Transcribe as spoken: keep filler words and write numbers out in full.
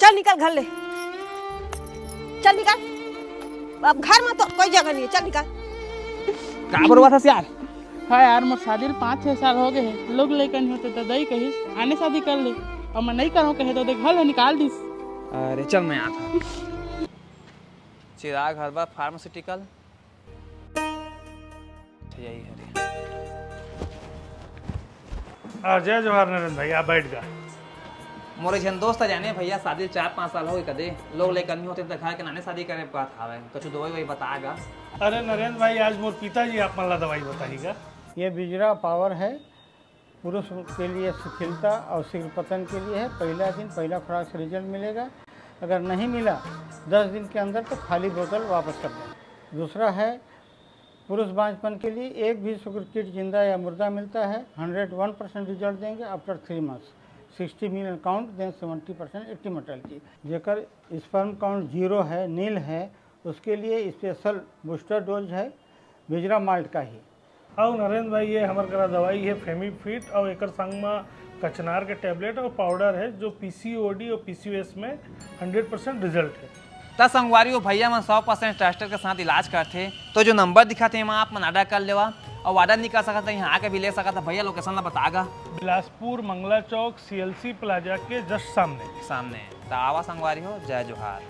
चल निकल घर ले, चल निकल। अब घर में तो कोई जगह नहीं है, चल निकल। का बरवा था यार? हाँ यार, मोर शादी ल पाँच छः साल हो गए हे, लोग लइका नहीं होते तो दई कहिस आने शादी कर ले, और मैं नहीं करूँ कहे तो देख घर ले निकाल दिस। अरे चल मैं आता। चिराग हर्बल फार्मास्यूटिकल। यही हरे। आ, जय जोहार नरेंद्र भाई, आप बैठ जा। मोर एक झन दोस्त ह जाने भैया, शादी चार पाँच साल हो गए कदे, लोग लइका नहीं होते त घर के नाने शादी करे बात हावय, कुछ दवाई ववाई बता गा। अरे नरेंद्र भाई, आज मोर पिताजी आप मन ला दवाई बताही गा। ये बिजरा पावर है, पुरुष के लिए शिथिलता और शीघ्र पतन के लिए है। पहला दिन पहला खुराक से रिजल्ट मिलेगा, अगर नहीं मिला दस दिन के अंदर तो खाली बोतल वापस कर दें। दूसरा है पुरुष बांझपन के लिए, एक भी शुक्र किट जिंदा या मुर्दा मिलता है, हंड्रेड वन परसेंट रिजल्ट देंगे after three months, sixty million count, then seventy percent एक्टी mortality. जेकर स्पर्म काउंट जीरो है, नील है, उसके लिए स्पेशल बूस्टर डोज है बिजरा माल्ट का ही। अउ नरेंद्र भाई, ये हमर करा दवाई है फेमी फिट, अउ एकर संग म कचनार के टैबलेट अउ पाउडर है, जो पीसीओडी और पीसीओएस में हंड्रेड परसेंट रिजल्ट है। त संगवारी हो, भैया मन सौ परसेंट ट्रस्टेड के साथ इलाज करथे, तो जो नंबर दिखत हे, एमा आप मन ऑर्डर कर लेवा, अउ ऑर्डर नहीं कर सकत, यहाँ आके भी ले सकत है। भैया, लोकेशन ला बता गा। बिलासपुर मंगला चौक सीएलसी प्लाजा के जस्ट सामने। सामने। त आवा संगवारी हो, जय जोहार।